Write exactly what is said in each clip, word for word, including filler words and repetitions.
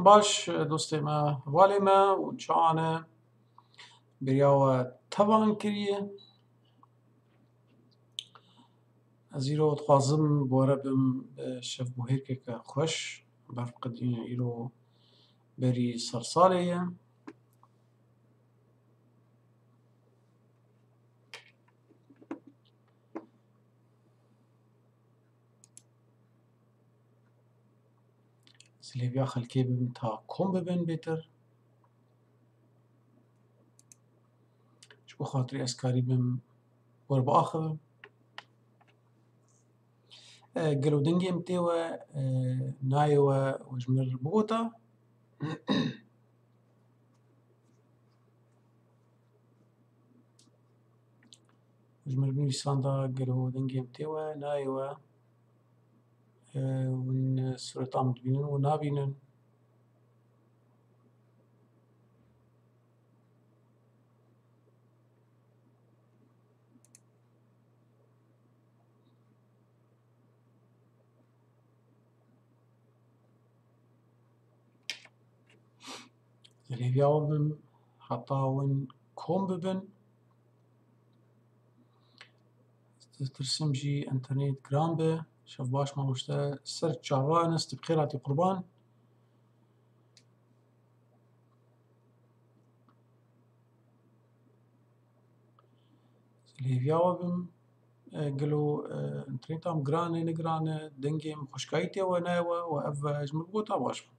Baş, dostê me, hevalê me û çawa ne beriya we tevan kiriye. Ez îro dixwazim bi we re bim, e, şevbûhêrkeke xweş. Berf qedîne îro berî sersalê ye. Ez ê hêviya xelkê bibim ta kom bibin bêtir. Ji bo xatirê ez karî bim we re biaxivim. E, gelo dengê min tê we, e, nayê we, we ji min re bigota. Ji min binivîsanda gelo dengê min tê we, nayê we. E, hûn sureta min dibînin û nabînin. Ez ê hêviya we bim heta hûn kom bibin. Ditirsim jî înternet giran be. Şev baş mamoste, ser çavan, ez tu bi xêr hatî qurban. Ez ê hêviya we bim. E, gelo, e, înternet am giran e, ne giran e, dengê min xweşkayî tê we, nayê we, we ev, e, ji min bigota baş bû.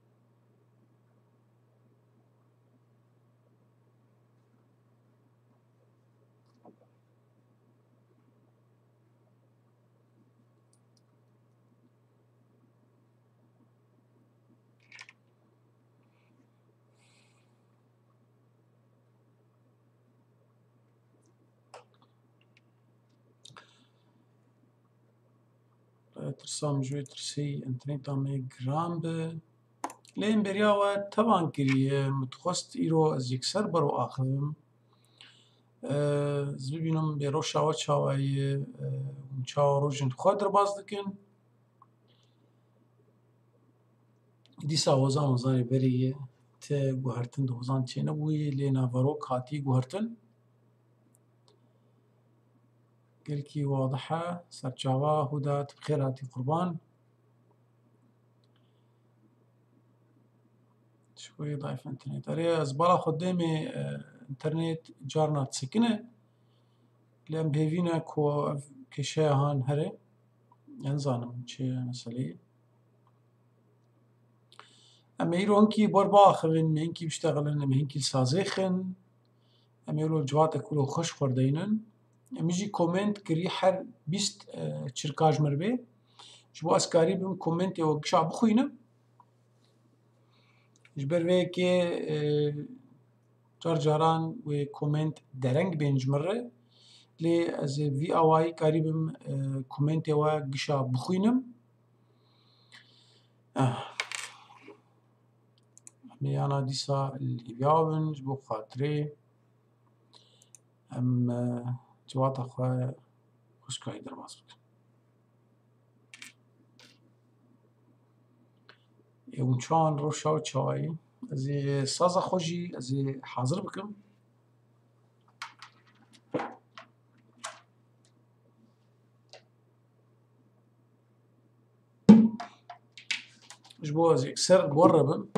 Tirsam ji wê tirsê înterneta me giran be. Lê em beriya we tevan kiriye, min dixwest îro ez yekser ber we axivim. Ez bibînim bê rewşa we çawa ye, hûn çawa rojên xwe derbas dikin. Dîsa hozan hozanê berê ye, ti guhertin di hozan çênebûyî, lê naverok hatî guhertin. Gelkî wadih e, serçava Huda, tu bi xêr hatî qurban. Şoyê dayf înternet. Erê, ez bala xwe dêmê, e, înternet carna disekine. Lê em bêvî ne ku ev kêşeya han here. Ez nizanim çi ye meseleyê. Em ê îro hinkî ber biaxivin, em ê hinkî biştexilin, em ê hinkî li sazê xin. Em ê wilo civatek wilo xweş xwerdeynin. Em jî komênt kirî her bîst, e, çirka ji min re bê. Ji bo ez karî bim komêntê we gişa bixwînim. Ji ber vê yekê, e, car caran wê komênt dereng bên ji min re. Lê ez ê vî awayî karî bim, e, komêntê we gişa bixwînim. Ah. Em ê yana dîsa li hêviya bin ji bo xatirê em, e, civata xwe xweşkayî derbas bikin. Ê hûn çawan, rewşa we çawa ye? Ez ê saza xwe jî ez ê hazir bikim. Ji bo ez yekser li we re bim.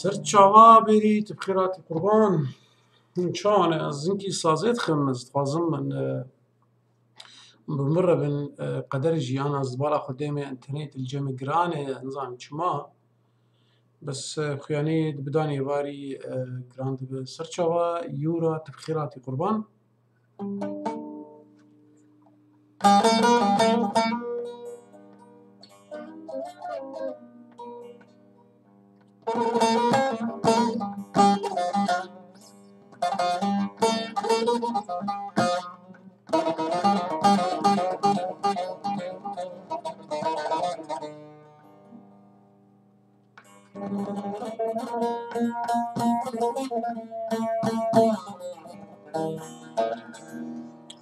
Ser çava bêrî tu bi xêr hatî qurban. Hûn çawan e? Ez hinkî sazê dixim, ez dixwazim min, e, bi min re bin, e, qederê jiyana ez bala xwe dême, înternet li cem min giran e, ez nizanim çima. Bes, e, xuyanî di bidanê varî, e, giran dibe. Ser çava Yûra tu bi xêr hatî qurban.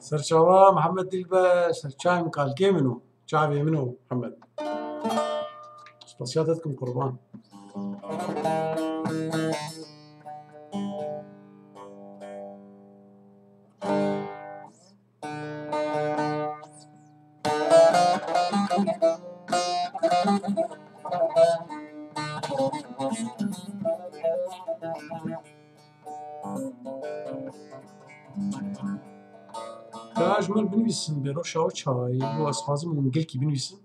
Serçava Mihemed Dilber, serçavên kalkê min o, çavê min o Mihemed. Spasiya te dikim qurban. Ya ji min binivîsin, bêroşa ew çawa ye? Bo ez xwazim hûn gelkî binivîsin.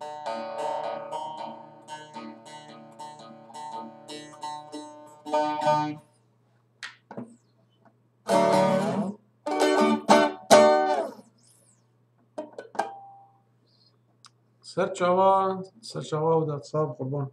Ser çava, ser çava û dad sax qurban.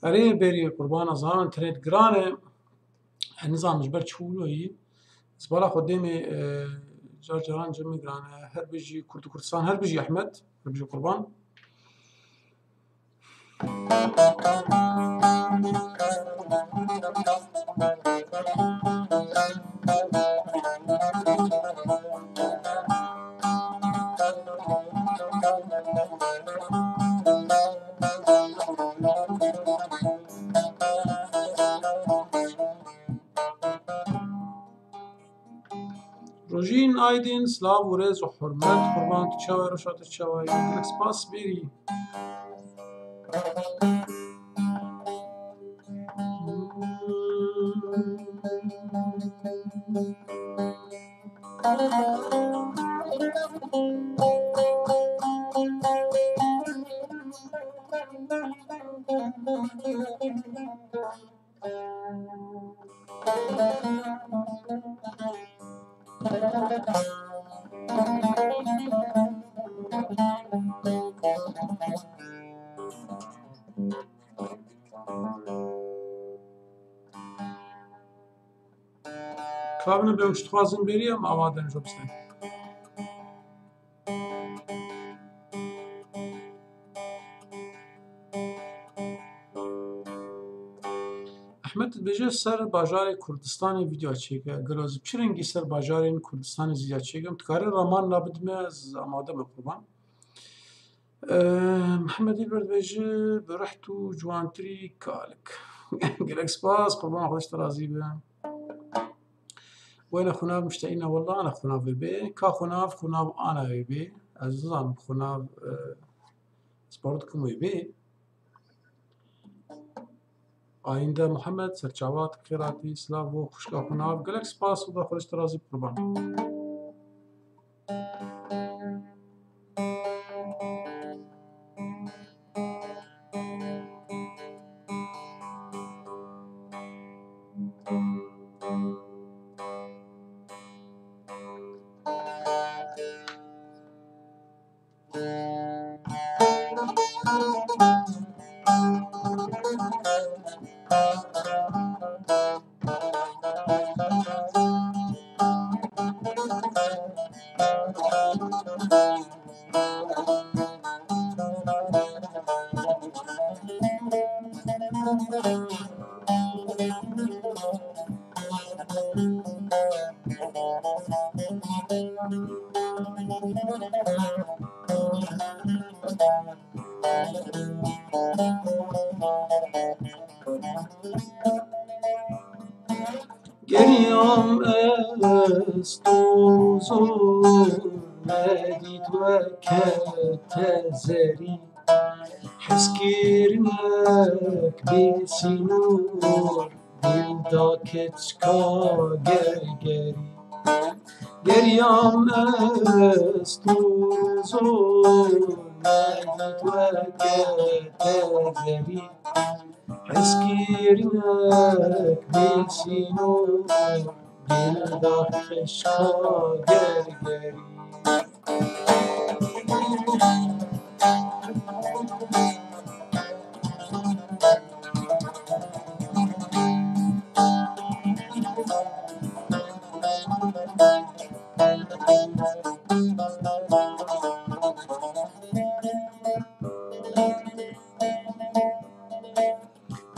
Erê berî qurbana, zanin tenê giran e. Ez nizanim ji ber çi wilo yî. Ez bala xwe dêmê, e, car caran cem min giran e. Her bijî Kurd û Kurdistan, her bijî Ehmed, her bijî qurban. Rojîn Aydin, silav û rêz û hurmet, qurban tu çawa, roşa tu çawa ye? Gelek spas bêrî. Kabine be, hûn ji dixwazin bêrî em ava den jobstin. Mehmet dibêje ser bajarê Kurdistanê vîdeo çêke. Gelo ez bi çi rengî ser bajarên Kurdistanê vîdeo çêkim? Dikarî raman nabidime, ez amade me qurban. Ee, Mihemed Dilber dibêje, bi reht û ciwantirî kalik. Gelek spas, qurban, Xwedê ji te razî be. Wêne xwe nav mişte îne, wela ana xwe nav wê bê. Ka xwe nav, xwe nav ana wê bê. Ez nizanim xwe nav, e, spor dikim wê bê. Ayînde Muhammed, serçavat, xêratî, silav bo xwişka xwe nav. Gelek spas û Xwedê ji te razî, qurban. Geriyam ez to zor nedît weke te zerî. Hezkirinek bê sînor, dil da keçika gergerî. Geriyam ez to zor nedît weke te zerî. Hezkirinek bê sînor, dil da keçika gergerî.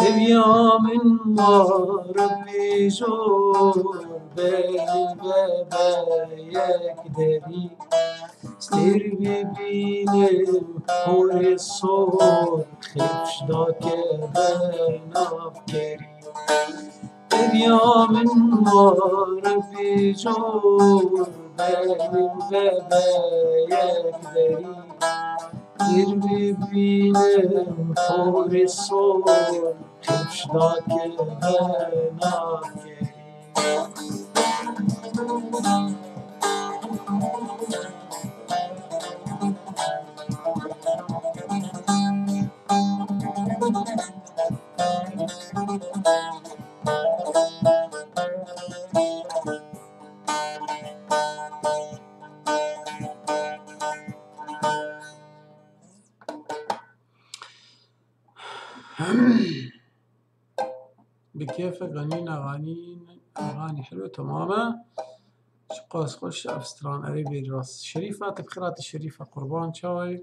Eviya min war bîjo, benim bebeyek derî. Stêr bibînim horê sor, xifş da keve nav kerî. Eviya min war bîjo, benim bebeyek derî. Stêr bibînim horê sor, xifş da keve nav kerî. Bi kêfek ganîn, ganîn, ganî helwe temam e. Ji qas xweş ev stran erê bêrî rast. Şerîfa, tu bi xêr hatî Şerîfa, qurban çawayî.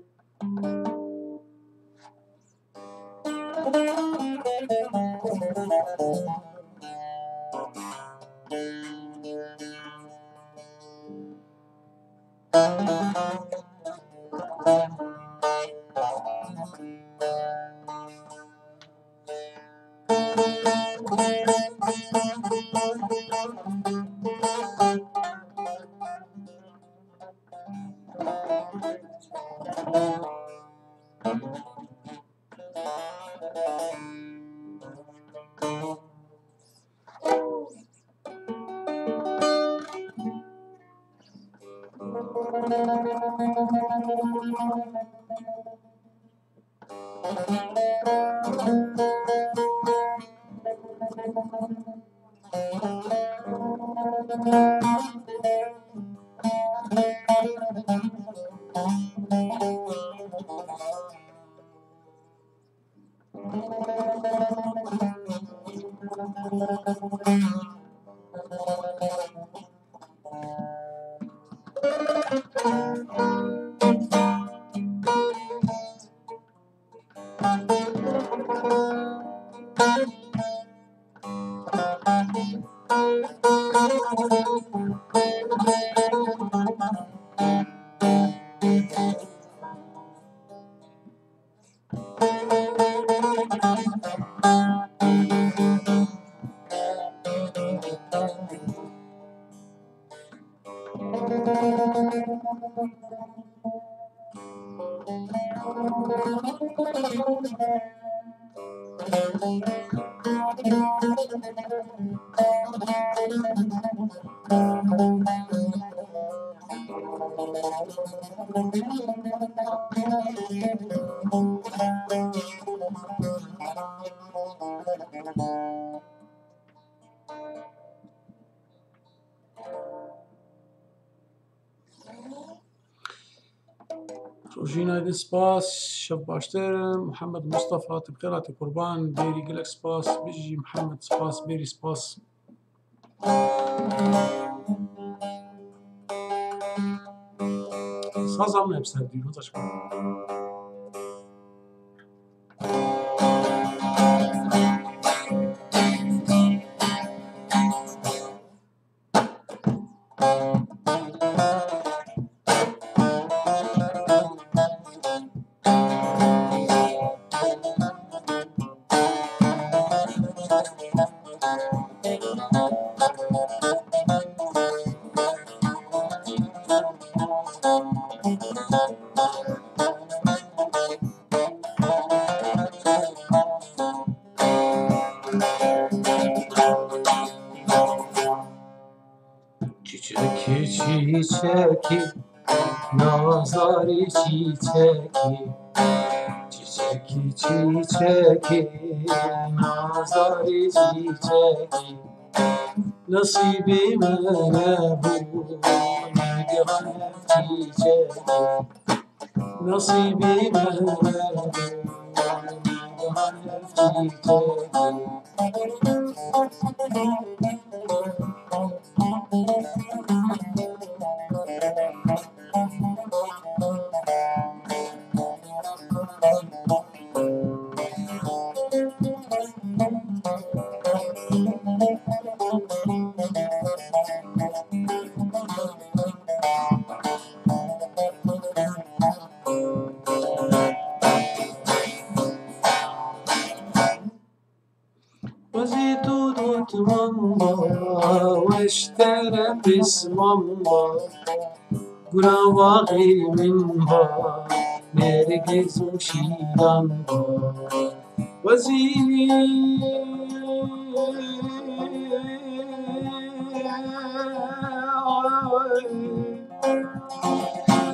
Rojîna din spas, şev baştir. Mihemed Mustafa, tu bi xêr hatî qurban. Bêrî gelek spas, bijî Mihemed, spas, bêrî spas. Saza min hep ser dî, hota çiqas. Çiçekî, çiçekî, nazarî çiçekî. Çiçekî, çiçekî, nazarî çiçekî. Nesîbî me nebû, negihan çiçekî. Nesîbî me nebû, negihan çiçekî. Wezî tu dotman ba, weştere pisman ba, gula baxê min ba, nergiz û şîran ba. Wezî,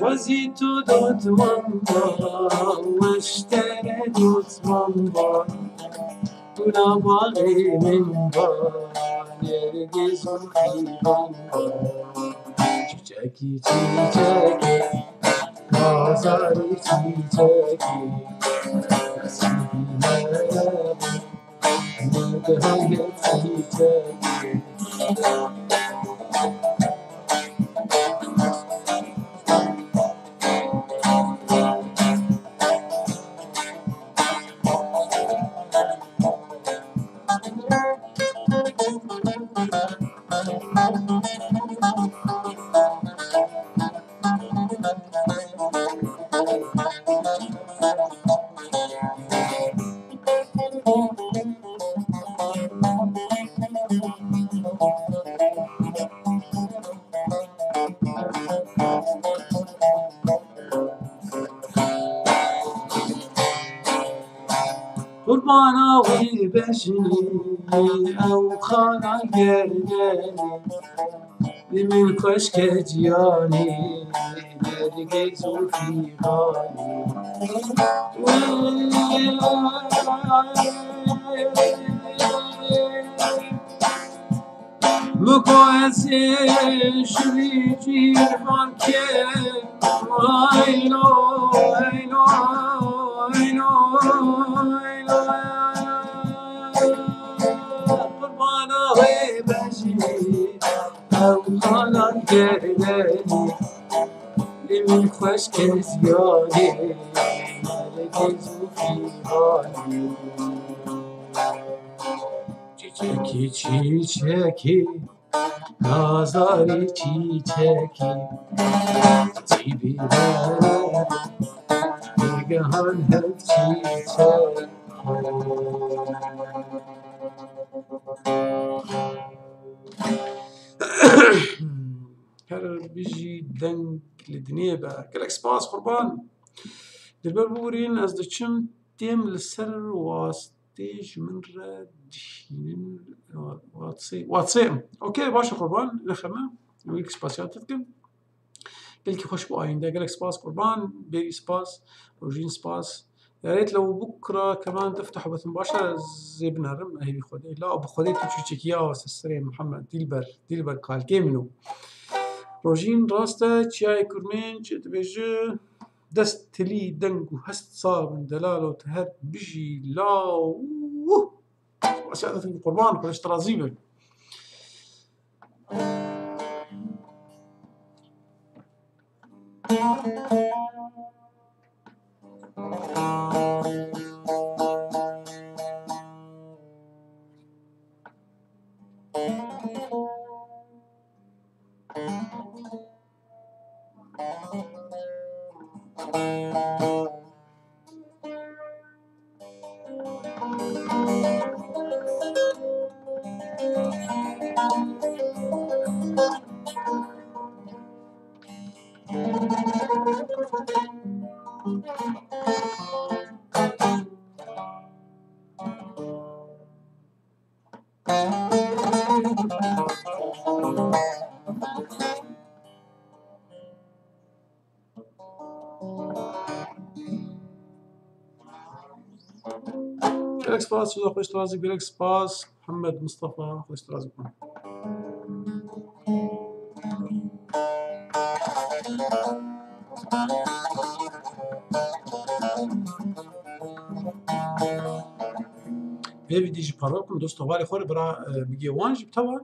wezî tu dotman ba, weştere dotman ba. Gula baxê min ba, nergiz û fîgan ba. Çiçekî, çiçekî, nazarî çiçekî. Nesîbî me nebû, negihan çiçekî. Qurbana wê bejnî, ew xana gerdenî, li min xweşke ciyanî, nergiz û fîganî. Muko ez ê ji wî cîvan kêm. Ayno, ayno, ayno, ayno. Qurbana wê bejî, ew xanan gerdenî. Li min xweşke ziyanê, nergiz û fîganê. Çiçekî, çiçekî, nazarî çiçekî, çîbî me, nigehan hev çiçek. Her bijî deng li dinê be. Gelek spas, qurban. Dilber bibûrîn, ez diçim têm li ser wastê ji min re dişînin, watsê, watsê. Okey, baş e qurban, nexeme. Gelek spasiya te dikim. Gelekî xweş bû ayînde. Gelek spas qurban, bêrî spas, Rojîn spas. يا ريت لو بكرة كمان تفتحوا بث مباشر, ez ê binerim, hêvî Xwedê. La bi Xwedê tu çûçekî ya wese serê Mihemed, Dîlber, Dîlber kalkê min o. Rojîn rast e, çiyayê Kurmênc dibêje, dest tilî deng û hest sal bin delalo, tu her bijî law. Spasiya te dikim qurban, Xwedê ji te razî be. Gelek spas, Şuza, xweş razî, gelek spas. Mihemed Mistefa, xweş razî. Vê vîdî jî parve bikin, dosta, warê xwe re bira, e, bigê wan jî bi te ve.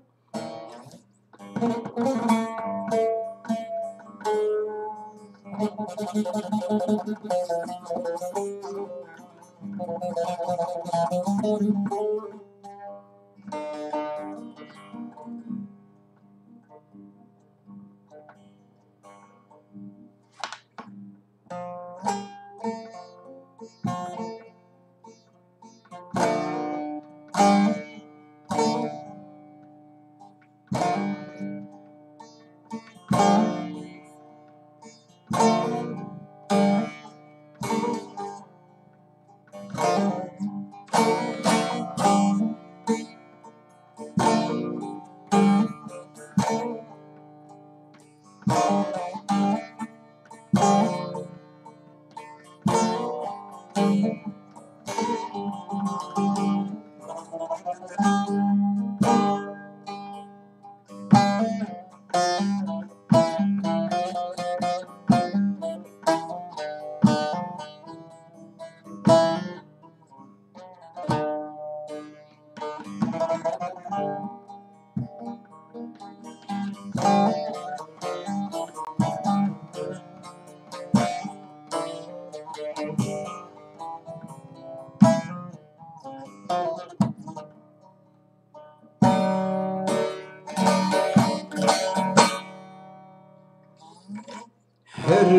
Her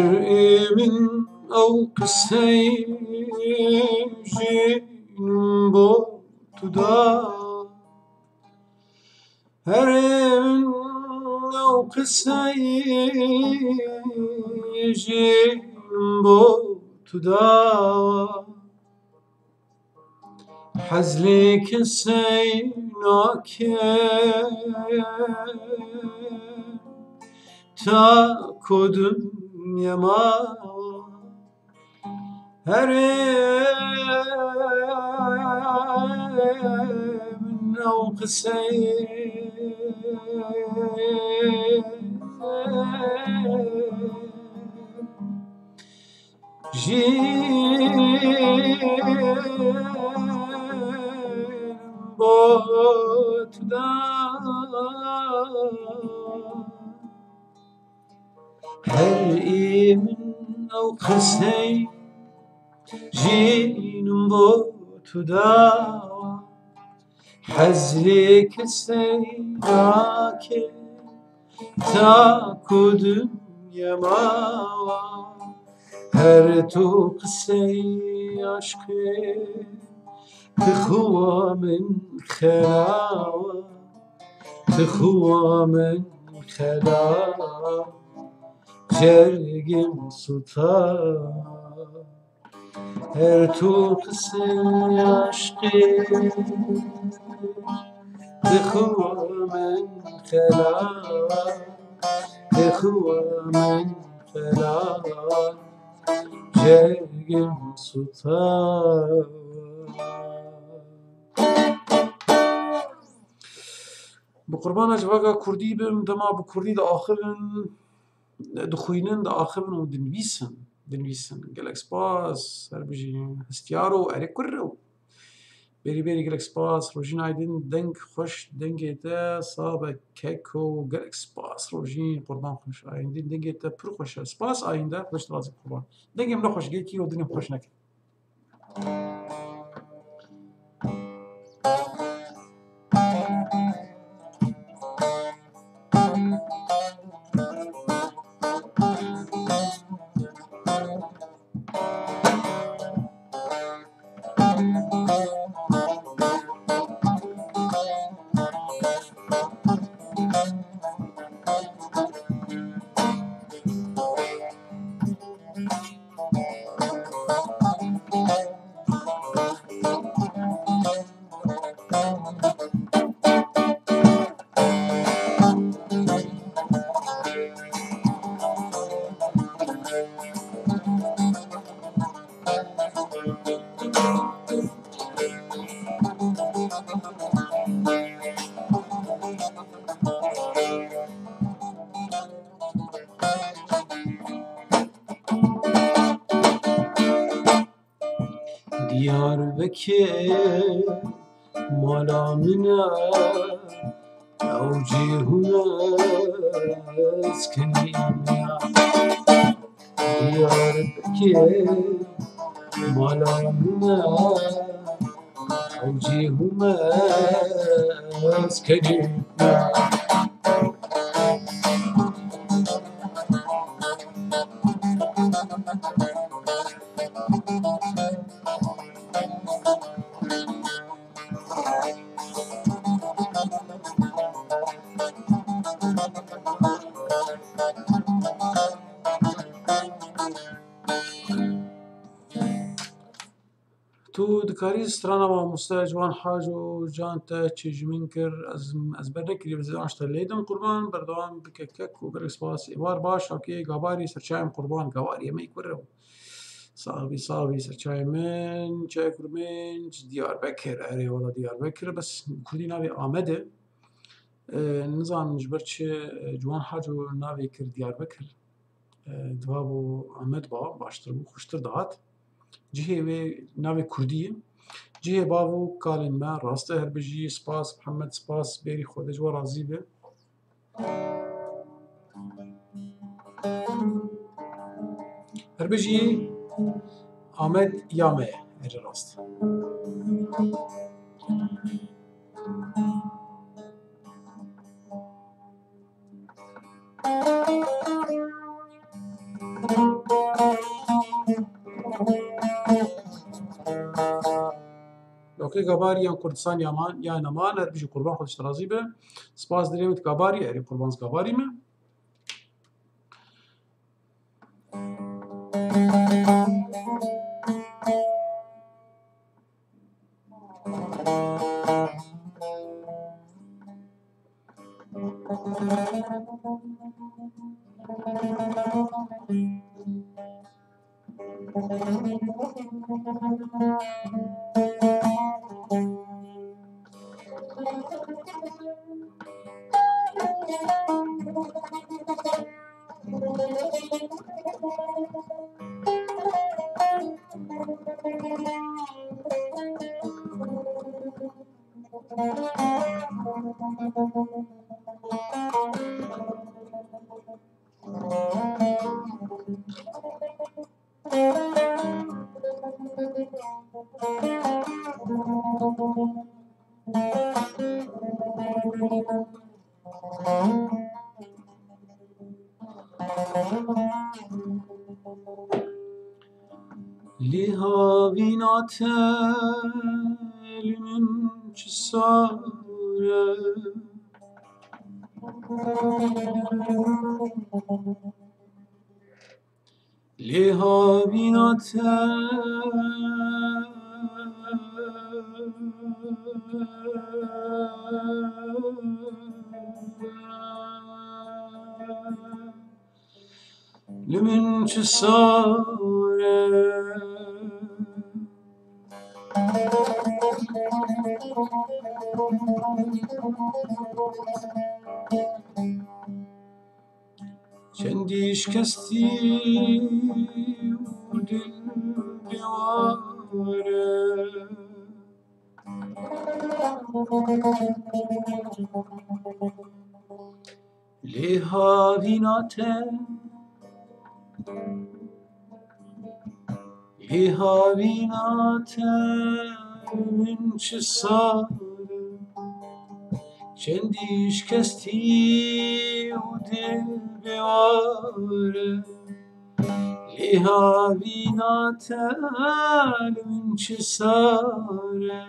ê min ew qisey jî bo tu da. Her ê min ew qisey jî bo tu da. Hez lê kesey nake, ta ku dinya mawa. Her ê min ew qisey jî bo tu da. Her ê min ew qisey jî bo tu da. Hez lê kesey nake, ta ku dinya mawa. Her tu qisey aşkê, tu xwa min xelawa, tu xwa min xelawa, cergim suta. Her tu qisim aşqê, dixwe min xelat, dixwe min xelat, cergim suta. Bi qurbana civaka kurdî bim, dema bi kurdî diaxivin, dixwînin, diaxivin û dinivîsin. Dinivîsin. Gelek spas, her bijî hestiyaro, erê kur rew. Berî berî gelek spas, Rojîn Aydin, deng xweş, dengê te sabe keko, gelek spas Rojîn, qurban xweş Aydin, dengê te pir xweş e. Spas Aydin, xweş razî qurban. Dengê min ne xweş, gelkî ro dinê xweş neke. Diyarbekir mala min e, ew cihû ez kenî min e. Diyarbekir mala min e, ew cihû ez kenî min e. Tu dikarî strana mamoste Ciwan Haco can te çêjimîn kir, ez, ez bernekirî, ez an ji te lê dim qurban, berdewam bike kek û gelek spas. Êvar baş, okê, Gabarî, serçayê min qurban, Gabarî, yemê kur rew. Sax bî, sax bî, serçayê min, çayê kur min, Diyarbekir, erê wala Diyarbekir, bes kurdî navê Amed e. E, nizanim ji ber çi, e, Ciwan Haco navê kir Diyarbekir. E, diva bû Amed ba, baştir bû, xweştir dihat. Cihê wê navê kurdî ye. Cihê bav û kalên me, rast e, her bijî, spas, Mihemed, spas, bêrî Xwedê ji we razî be. Her bijî Amed ya me ye, erê rast. Okey, Gabarî yan Kurdistan yaman, ya neman, her bijî qurban, Xwedê ji te razî be. Spas dirê min Gabarî, erê qurban Gabarî me. Lê havîna te li min çi sar e. Lê havîna te li min çi sar e. Çendî şikestî û dil bêwar e. Lê havîna te, lê havîna te min çi sar e. Çendî şikestî û dil bêwar e. Lê havîna te li min çi sar e.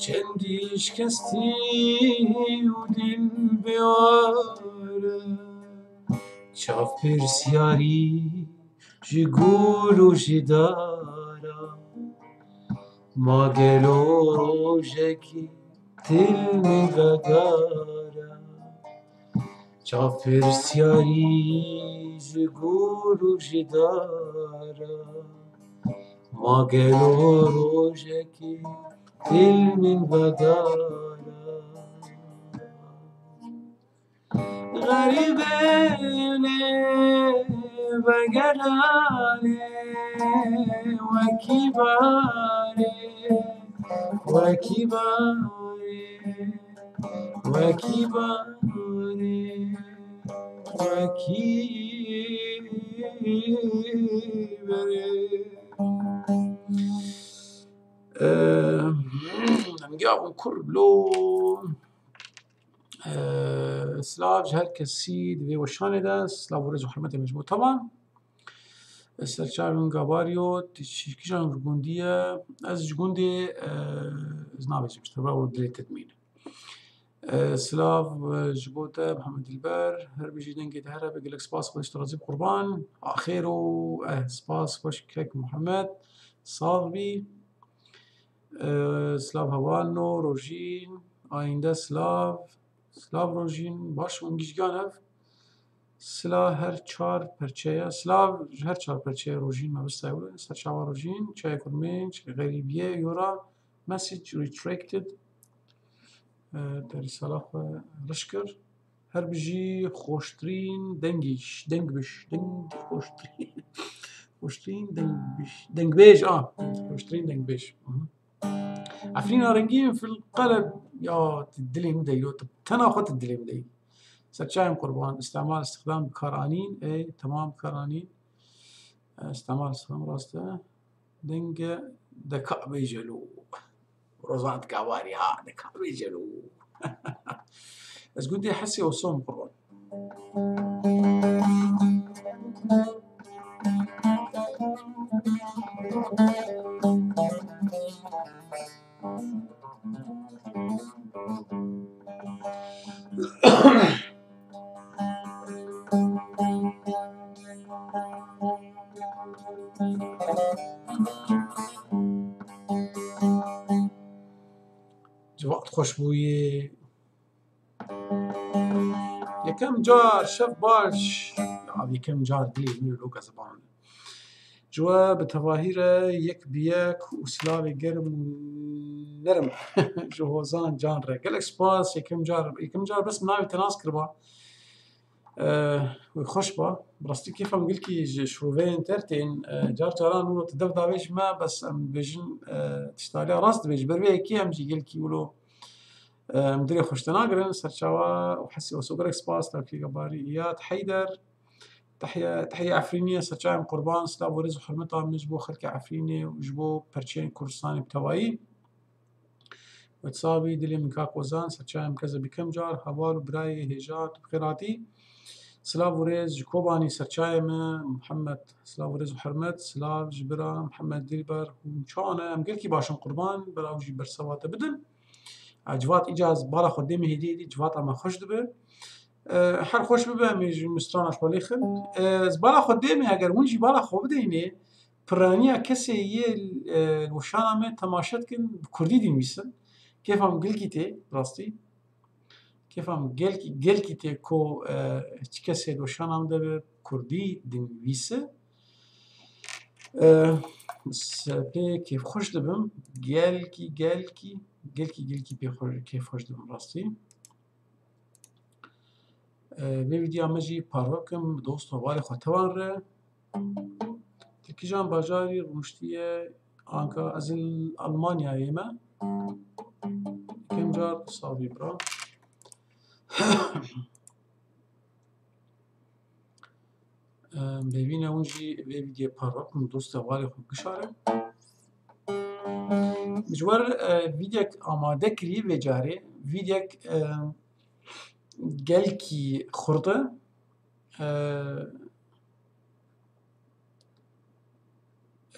Çendî şikestî û dil bêwar e. Çav pirsiyarî ji gul û ji dara. Ma gelo rojekî dil min vedara. Çav pirsiyarî ji gul û ji dara. Ma gelo rojekî dil min vedara. Xerîbê lê vegeranê wekî barê, wekî barê, wekî barê, wekî berê. Em, em giya bûn kur lo. Ee, silav ji her kesî di vê weşanê de, silav û rêz û hurmetê min ji bo tevan. Serçavên Gabarî yo, tu ji kîjan gundî ye? Ez ji gundê, e, ez nabêjim, ji te ve û dilê te dimîne. E, silav, e, ji bo te, Mihemed Dilber, her bijî dengê te here be, gelek spas, Xwedê ji te razî be, qurban. Axêro, eh, spas, xweş kek Mihemed, sax bî. Ee, silav hevalno, Rojîn, Ayînde silav, silav Rojîn, baş û gişgan ev. Sila her çar perçeye, silav ji her çar perçeye Rojîn me bistayê wilo, serçava Rojîn, çayê kurmênc, xerîbiye, yora, message retracted. Ee, te rîsala xwe riş kir. Her bijî xweştirîn dengiş, deng biş, deng xweştirîn. Xweştirîn deng biş, dengbêj, a, xweştirîn dengbêj. Mhm. Efrîna Rengîn fil qeleb, ya, tu dilê min de yo, tu tena xwe tu dilê min de yî. Serçayên qurban, îstemal, îstixdam, bi kar anîn, ê, temam bi kar anîn. E, îstemal, îstixdam, rast e. Denge de ka bêje lo. Rozan Gabarî ha, de ka bêje lo. Ez gundê Hesê Osom qurban. Civat xweş bûyê. Yekem car şev baş. Ya, yekem car dilê min lo, ez ê baran. Ji we bi tevahî re yek bi yek û silavê germ û nerm ji Hozan Can re. Gelek spas, yekem car, yekem car bes min navê te nas kiriba. Eh, wê xweş ba. Bi rastî kêfa min gelkî ji şroveyên te re tên. Eh, car caran wilo tu dev davêjî me, bes em dibêjin, eh, tiştaliya rast dibêjî. Ber vê yekê em jî gelkî wilo, eh, em dilê xweş te nagirin. Serçawa û Hesê Oso, gelek spas, Tevfîq Gabarî, Îyad Heyder. Tehiye, Tehiye Efrînî ye, serçayên qurban, silav û rêz û hurmeta min ji bo xelkê Efrînê û ji bo perçeyên Kurdistanê bi tevayî. Wetsabî, dilê min kak Ozan, serçayên min keze bi yekem car, heval û birayê hêja, tu bi xêr hatî. Silav û rêz ji Kobanî, serçayê min, Mihemed, silav û rêz û hurmet, silav ji bira Mihemed Dilber, hûn çawa ne? Em gelkî baş in qurban, bira ew jî bersiva te bidin. A, Civat îca ez bala xwe dême hêdî hêdî, civata me xweş dibe. E, her xweş bibe, em ê ji strana xwe lêxin. E, ez bala xwe dême, eger hûn jî bala xwe bidênê, piraniya kesê yê, e, li weşana me temaşe dikin, bi kurdî dinivîsin. Kêfa min gelkî tê, rastî. Kêfa min gelkî, gelkî tê ku, e, hiç kesê li weşana min de bi kurdî dinivîse. E, ez pê kêfxweş dibim. Gelkî, gelkî, gelkî, gelkî pê xwe-, kêfxweş dibim, rastî. E, vê vîdyoya me jî parve bikim, bi dost û hevalê xwe tevan re. Li kîjan bajarî rûniştiye Anka? Ez li Almanyayê me. Yekem car savî bira. Em, bêvîne hûn jî vê vîdyoyê parve bikin, dost û hevalê xwe bişarin. Ji we re, e, vîdyek amade kirî vê carê. Vîdyek, e, gelkî xurt e. E,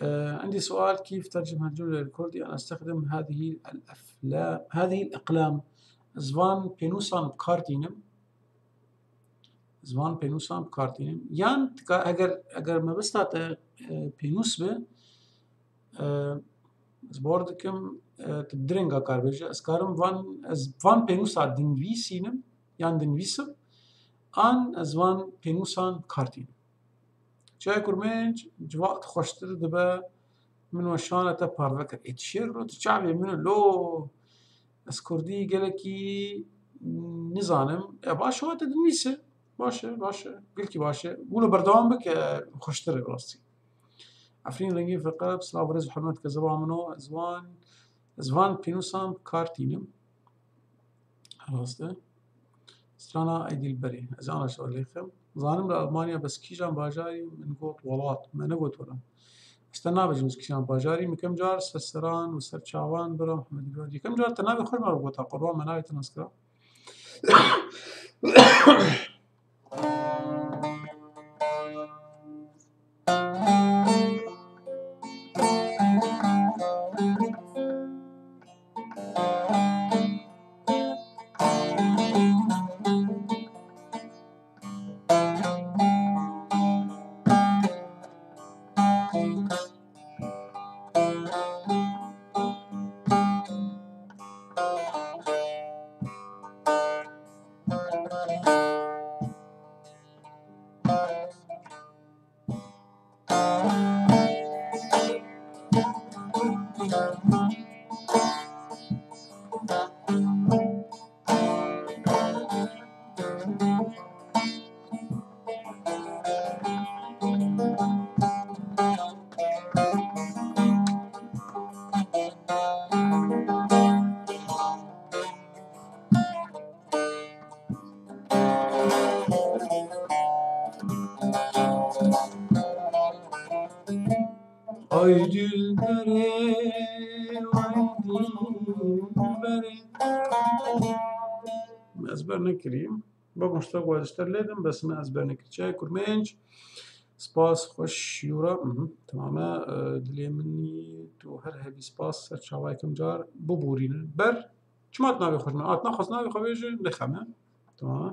e, عندي سؤال، كيف ترجم هالجملة للكردي؟ أنا أستخدم هذه الأفلام، هذه الأقلام. Ez van pênûsan bi kar tînim. Ez van pênûsan bi kar tînim. Yan tika-, eger, eger mebesta te, e, pênûs be, e, ez bawer dikim, e, tu bi du renga kar bêje. Ez karim van, ez van pênûsa dinivîsînim, yan dinivîsim, an ez van pênûsan bi kar tînim. Çiyayê Kurmênc, civak xweştir dibe, min weşana te parve kir. Ê tu şêr lo, tu çavê min e lo. Ez kurdî gelekî nizanim. E, baş e, te dinivîse. Baş e, baş e. Gelkî baş e. Wilo berdewam bike, xweştir e rastî. Efrîn Rengîn Feqe, silav, rêz û hurmet, kezeba min o. Ez van, ez van pênûsan bi kar tînim. Rast e. Strana Eydîlberê. Ez ana şo lêxim. Zanim li Almanya, bes kîjan bajarî? Min got welat. Me negot wela. Ez te nabêjim ez kîjan bajarî. Min kem car ser seran û ser çavan bira Mihemed Îbrahîm. Kem car te navê xwe ji me re gota, qurban me navê te nas kira. Ay dilberê, ay dilberê. Min ezber nekirî. Bego ji te ku ez ji te lê dim, bes min ezber nekir. Çiyayê Kurmênc, spas, xweş, Yura. Mhm, temam e. E, dilê min î, tu her hebî, spas, ser çava yekem car biborînin. Ber, çima tu navê xwe ji min? A, tu naxwaz navê xwe bêje, nexeme. Temam e.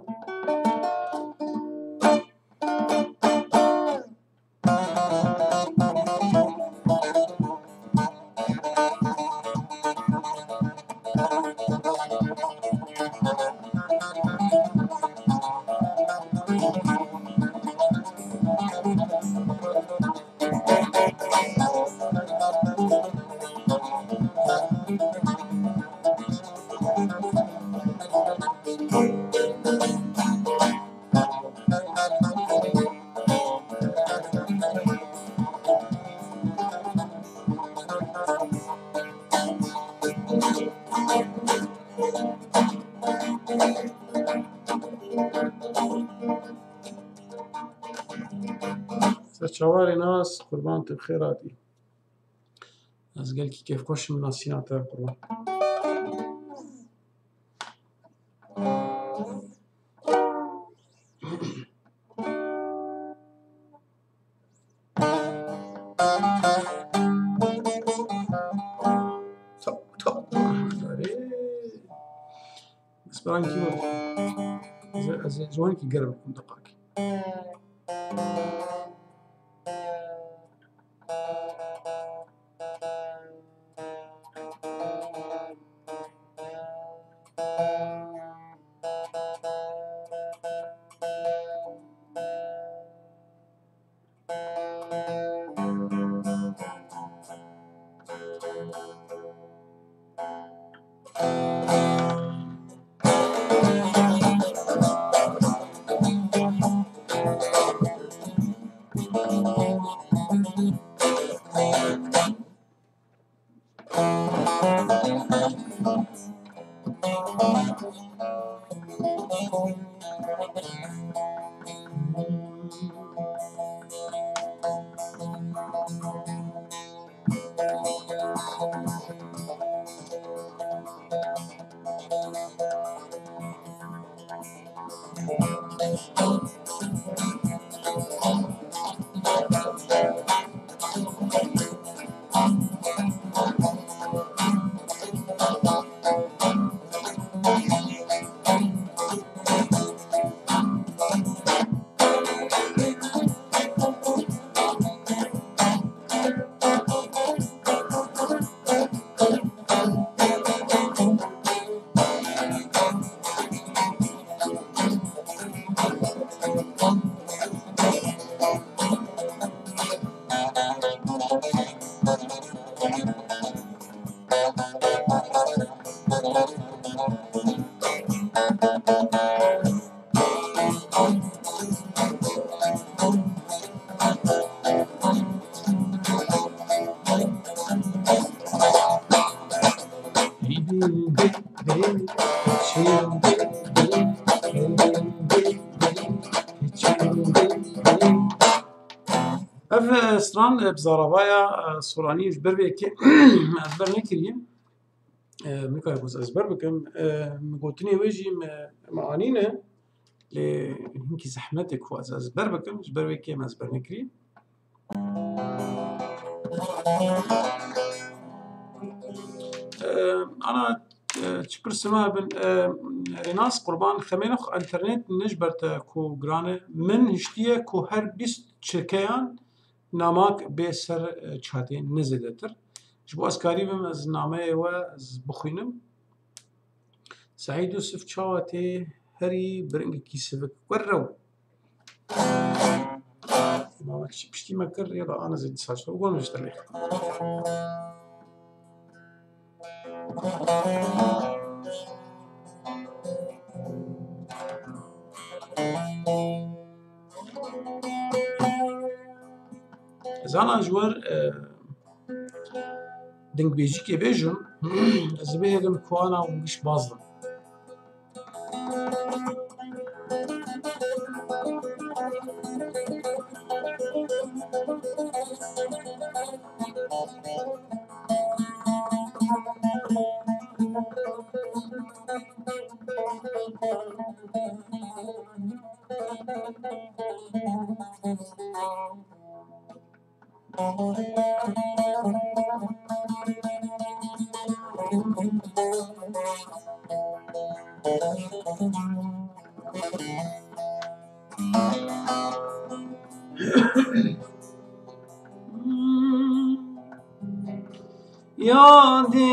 Serçawarê nas, qurban te bi xêr hatî. Ez gelkî kêfxweş im nasîna te, qurban. Top, top. Bes berankî Ez, ez ji wan kî germ dikim deqakî. Ev, e, stran, e, bi zaravaya, e, soranî ji ber vê yekê ezber nekiriye. E, min nikare ku ez ezber bikim. E, min gotinê wê jî me, me anîne. Lê hinkî zehmet e ku ez ezber bikim. Ji ber vê yekê me ezber nekiriye. E, ana, e, çi pirsê me bin, e, Rênas Qurban, xemê ne xwe, înternet ne ji ber te ku giran e. Min hiştiye ku her bîst çirkeyan namak bê ser, e, çatê, ne zêdetir. Ji bo ez karî bim, ez nameyê we ez bixwînim. Seîd Yusuf, çawa tê herî biringekî sivik? Werrew. Ma wek çi piştî me kir, ya da ana zêdî saçlo, gon ji te lê. Zana ji wer, e, dingbêjîkê bêjim, ez bihêlim ku ana û giş baz dim. Yadê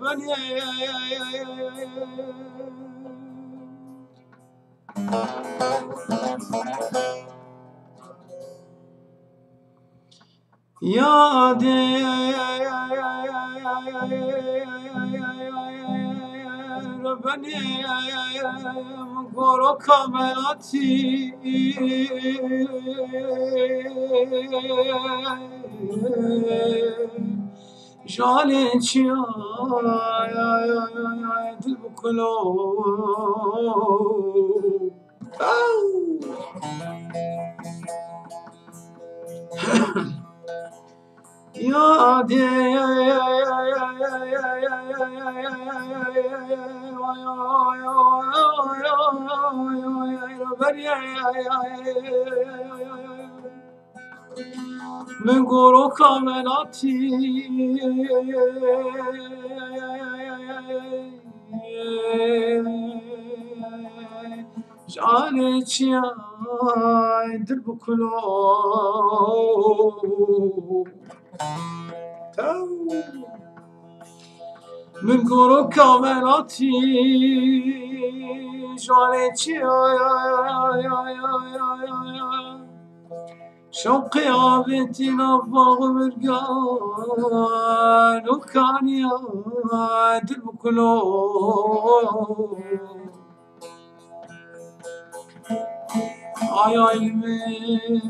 benê. Yadê benê min goro kamelatî. Jalê çiya dil bi kulo. Yadê Min goro kamelatî jalê çiyay dil bi kulo. Tew. Min goro kamelatî jalê çiyay şewqê avêtî nav bax û mirgan û kaniya dil bi kulo. Ay, ay, min.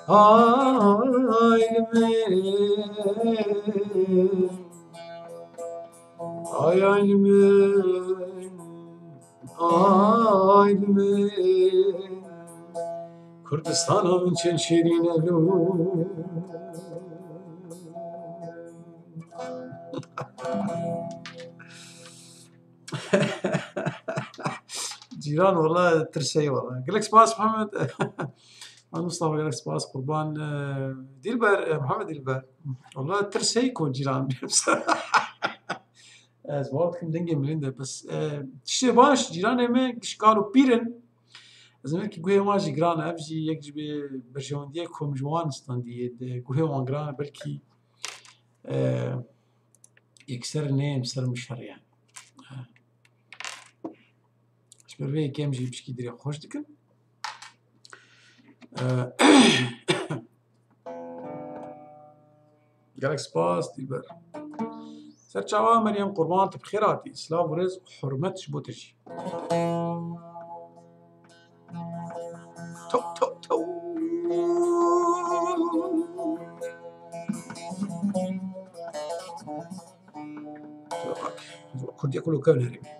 Ay, min. Ay, ay, min. Ay, min. Kurdistana min çend şêrîn e lo. Cîran, wala tirsey wala. Gelek spas Muhammed. Muhammed Mustafa, gelek spas, qurban. E, Dilber, e, Muhammed Dilber. Wala tirsey ko cîran. Ez bawer dikim dengê milîn de, bes, e, tiştê baş, cîranê me giş kal û pîr in. Ez ê ki guhê wan jî giran e, ev jî yek ji bê berjewendiyê ku min ji wan standî yê, di guhê wan giran e, belkî, e, yekser neyên ser min şer yani. Ji ber vê yekê em jî pişkî dirê xweş dikin. E, Gelek spas, Dilber. Serçava Meryem, qurban, tu bi xêr hatî. Silav û rêz û hurmet ji bo te jî. Tew, tew, tew. Kurdiya kulo kevin herêmê.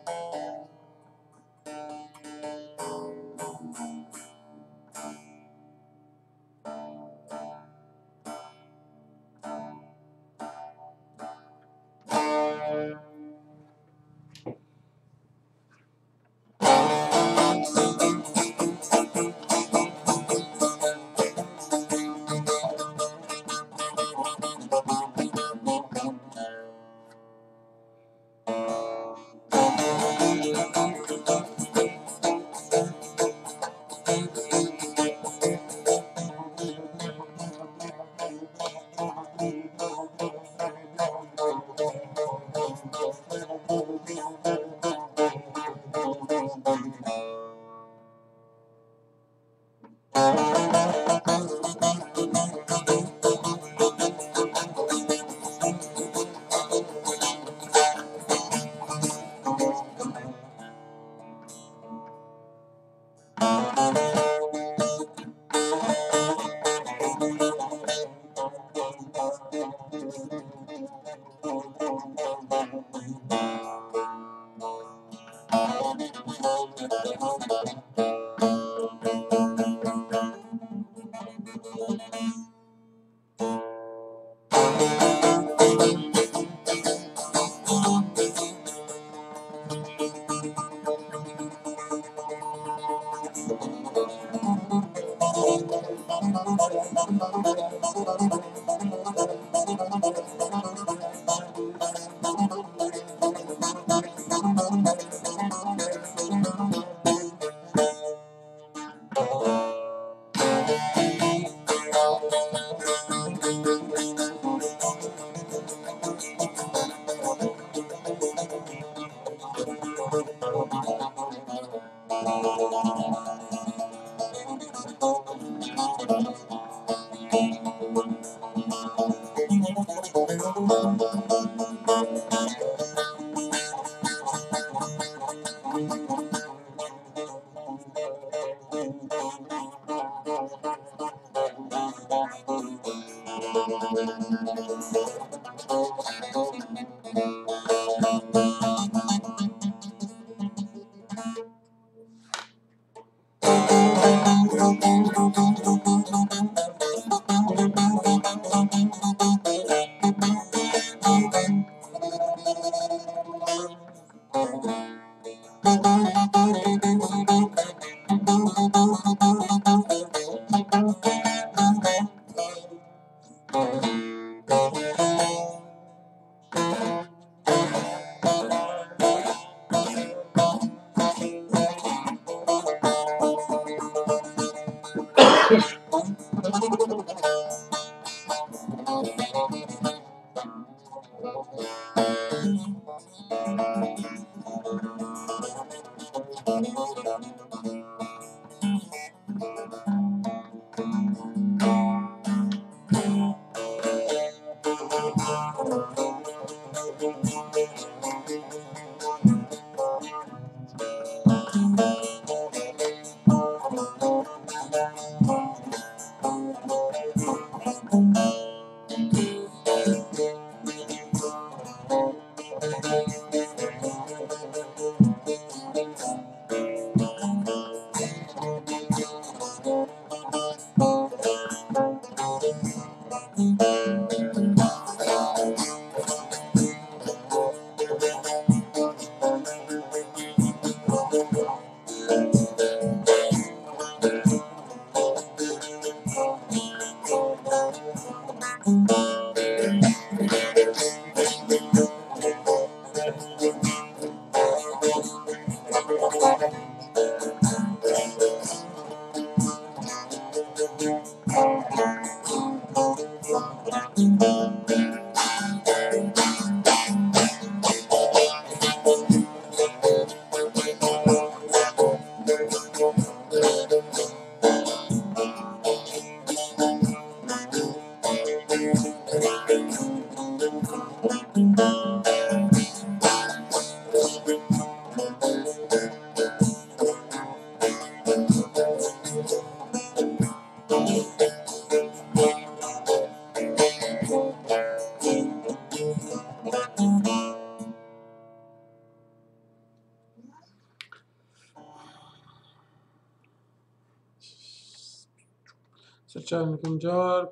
Serçavên bikim car,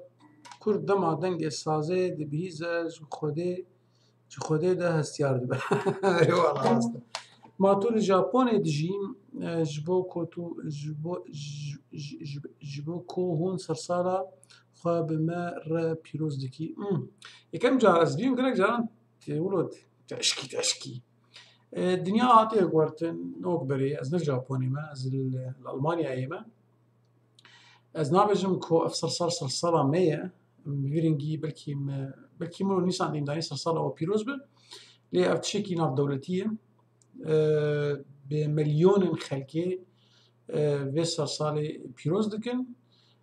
Kurd dema dengê sazê dibihîze, ji Xwedê, ji Xwedê de hestiyar dibe. Eyvallah, rast e. Ma tu li Japonê dijî, e, ji bo ku tu, ji bo, ji, ji, ji, ji bo ku hûn sersala xwe bi me re pîroz dikî. Hmm. Yekem car ez bîm gelek caran tê wilo teşkî, teşkî. E, dinya hatiye guhertin, nok berê, ez ne li Japonê me, ez li, li Almanyayê me. Ez nabêjim ku ev sersal sersala me ye. Bi vî rengî belkî me, belkî min û Nîsan dîmdanî sersala we pîroz be. Lê ev tiştekî navdewletî ye. E, bi milyonên xelkê, e, vê sersalê pîroz dikin.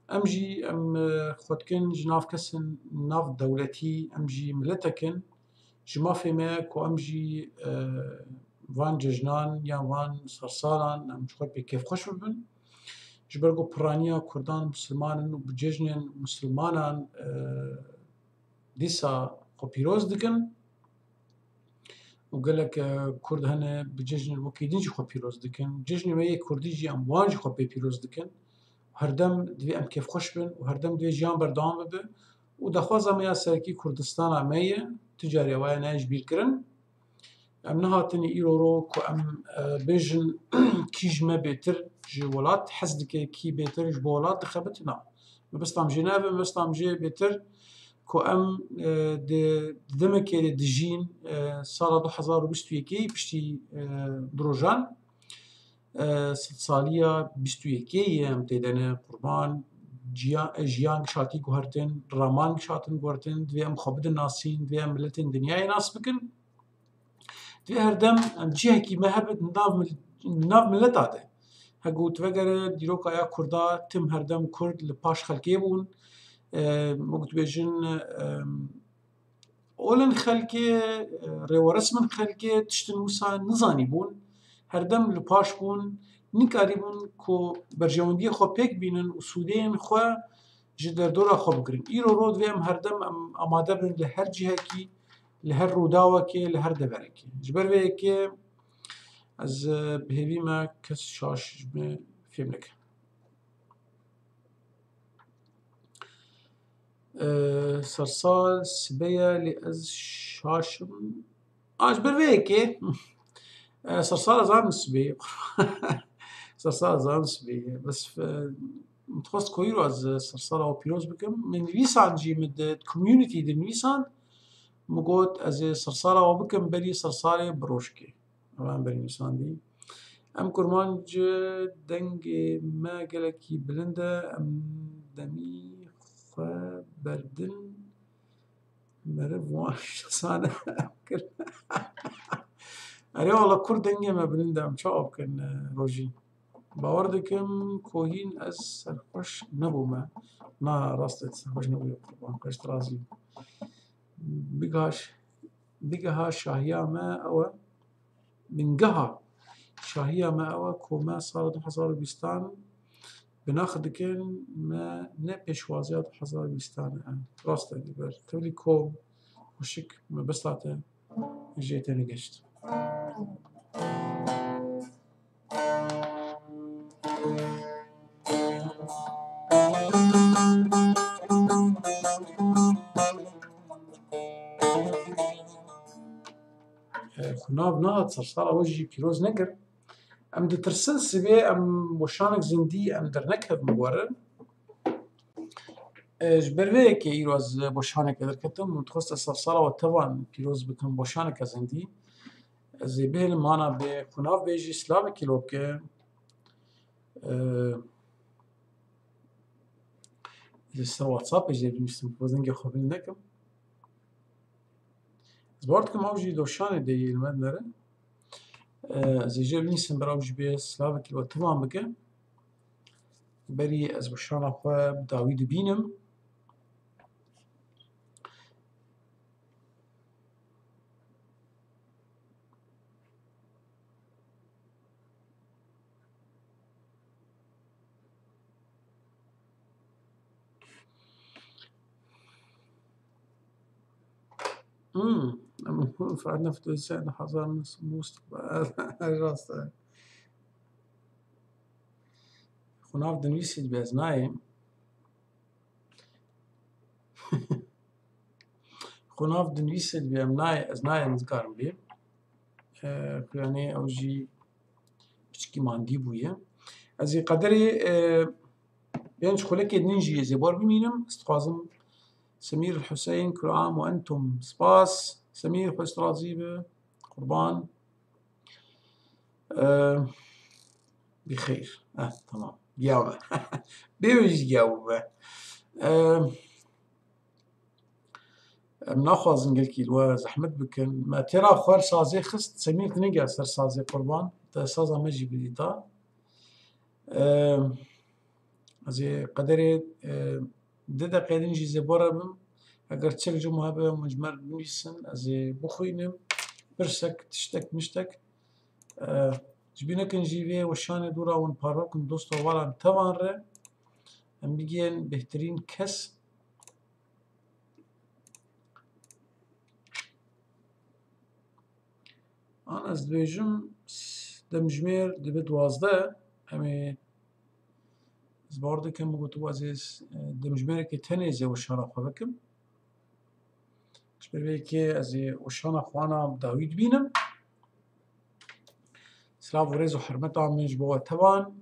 Em jî, em, e, xwe dikin ji nav kesên navdewletî, em jî miletek in. Ji mafê me ku em jî, e, van cejnan ya van sersalan em ji xwe pê kêfxweş bibin. Ji ber ku piraniya Kurdan misilman in û bi cejnên misilmanan, e, dîsa xwe pîroz dikin. Û gelek, e, Kurd hene bi cejnên wekî din jî xwe pîroz dikin. Cejnê me yê Kurdî jî em wan jî xwe pê pîroz dikin. Herdem divê em kêfxweş bin û herdem divê jiyan berdewam bibe. Û daxwaza me ya serekî Kurdistana me ye, tu carî waya nayê ji bîr kirin. Em nehatin îro ro ku em, e, bêjin kî ji me bêtir ji welat hez dike, kî bêtir ji bo welat dixebite, na. Mebestam jê nebe, mebestam jê bêtir ku em, e, di, di demekê de dijîn, e, sala du hezar û bîst û yekê piştî, e, du rojan, e, sedsaliya bîst û yekê ye em tê de ne qurban. Ciya-, jiyan giş hatî guhertin, raman giş hatin guhertin, divê em xwe bidin nasîn, divê em miletên dinyayê nas bikin. Divê herdem em cihekî me hebe di nav mil-, nav mileta de. Hegu tu vegere dîroka ya Kurda, tim herdem Kurd li paş xelkê bûn. E, wek dibêjin, e, olên xelkê, e, rêweresmên xelkê tiştin wisa nizanîbûn. Herdem li paş bûn, nikarîbûn ku berjewendiyê xwe pêk bînin û sûdeyên xwe ji derdora xwe bigirin. Îro ro divê em herdem em amade bin li her cihekî, li her rûdawekê, li her deverekê. Ji ber vê yekê ez, e, bi hêvî me kes şaş ji me fêm neke. E, sersal sibe ye, lê ez şaş im. A, ji ber vê yekê. E, sersal ez zanim sibê ye. Sersal ez zanim sibê ye. Bes, e, min dixwest ku îro ez sersala we pîroz bikim. Min nivîsan jî, min di community de nivîsan, min got ez ê sersala we bikim, berî sersalê bi rojkê. Ev em berî nivîsandî. Em kurmanc, dengê me gelekî bilind e, em demî xwe berdin. Meriv wan şasan kir. Erê wala Kurd dengê me bilind e, em çawa bikin, e, Rojîn? Bawer dikim ku hîn ez serxweş nebûme. Na, rast e, serxweş nebûye qurban, xweş razî. Bigaş, bigeha şahiya me ew e. Bingeha şahiya me ew e ku me sala du hezar û bîstan binax dikin, me ne pêşwaziya du hezar û bîstan e. Rast e, dîber. Tevlî kom xweşik me bistarte jê têne geşt. E, xwe nav nehat, sersala we jî pîroz nekir. Em ditirsin sibê em weşanek zindî em dernekevin werin. E, ji ber vê yekê îro ez weşaneke derketim û dixwest ez sersala we tevan pîroz bikim, weşaneke zindî. Ez ê bihêlim mana bê xwe nav bêjî, slavekî lo bike. Ee, Li ser WhatsAppê jê binivîsim, bo dengê xwe bilind nekim. Ez bawer dikim ew jî doşanê de yê li me dinere. Ee, ez ê jê binivîsim, bira ew jî bê slavekî li we tevan bike. Berî ez weşana xwe bi dawî dibînim. Hmm. Em فرحتنا في تونس هذا حضارنا مستقبل. Rast e. Xwe nav dinivîsî dibe ez nayêm. Xwe nav dinivîsê dibê em nayê, ez nayêm, ez karim bê. Ee, yanî ew jî piçkî mandî bûye. Ez ê qederê, e, pênc xulekê din jî ez ê bar bimînim. Ez dixwazim Semîr Hüseyin, kul am ve entum. Spas. Semîr, xwest razî be. Qurban. Ee, Bixeyr. Eh, tamam. Giya me. Bê wê jî giya bû me. Ee, Em naxwazin gelkî li we zehmet bikin. Me têra xwe li sazê xist, Semîr dinêge ser sazê qurban. Te saza me jî bidîta. Ee, Ez ê qederê, e, du deqê din jî zêbore bim. Eger çek ji min hebe, hûn ji me re binivîsin, ez ê bixwînim. Pirsek, tiştek, miştek. E, Ji bîr nekin jî vê weşanê dûra hûn parve bikin, dost û hevalan tevan re. Em bigihên bêhtirîn kes. An ez dibêjim, s-, demjimêr dibe duwazdeh, em ê, ez bawer dikim, min gotibû ez ê s-, demjimêrekê tenê ez ê weşana xwe bikim. Ji ber vê yekê ez ê weşana xwe ana bi dawî dibînim. Silav û rêz û hurmeta min ji bo we tevan.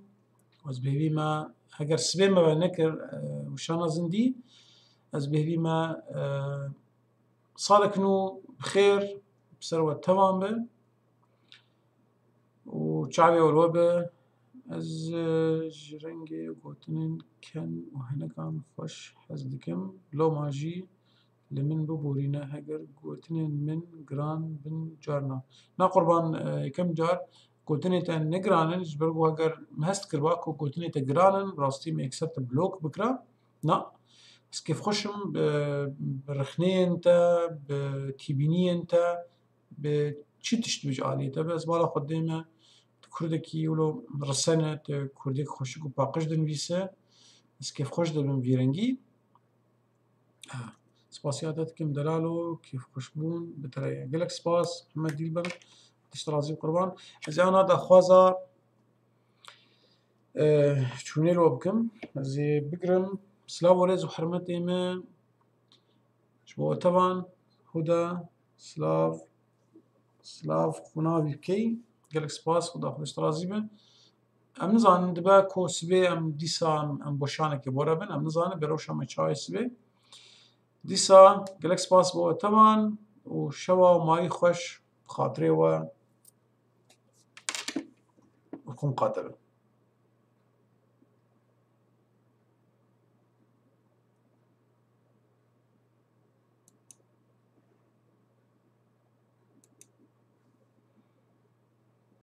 Ez bi hêvî me, heger sibê me venekir, e, weşana zindî, ez bi hêvî me, e, Salek nû bi xêr bi ser we tevan be û çavê we li we be. Ez, e, ji rengê gotinên ken û henekan xweş hez dikim. Loma jî li min biborîne heger gotinên min giran bin carna. Na qurban, e, yekem car gotinê te ne giran in, ji ber ku heger min hest kirba ku gotinê te giran in, bi rastî min yekser te blok bikira. Na, ez kêfxweş im bi, bi rexneyên te, bi tîbîniyên te, bi çi tişt bi ji aliyê te be. Ez bala xwe dême, tu kurdekî wilo risen e, tu kurdek xweşik û paqij dinivîse. Ez kêfxweş dibim vî rengî. Ha, spasiya te dikim delalo, kêfxweşbûn bi te re ye. Gelek spas, Mihemed Dîlber, tişt razî qurban. Ez ê ana daxwaza, e, çûnê li we bikim. Ez ê bigirim. Silav û rêz û hurmetê me ji bo we tevan. Huda, silav, silav, xwe navî bikey. Gelek spas, Huda xwe tişt razî be. Em nizanin, dibe ku sibê em dîsa em, em boşanekê bore bin, em nizanin, berewşa me çawa ye sibê. Dîsa gelek spas bo we tevan û şewa û mayî xweş bi xatirê we û xwe miqate bin.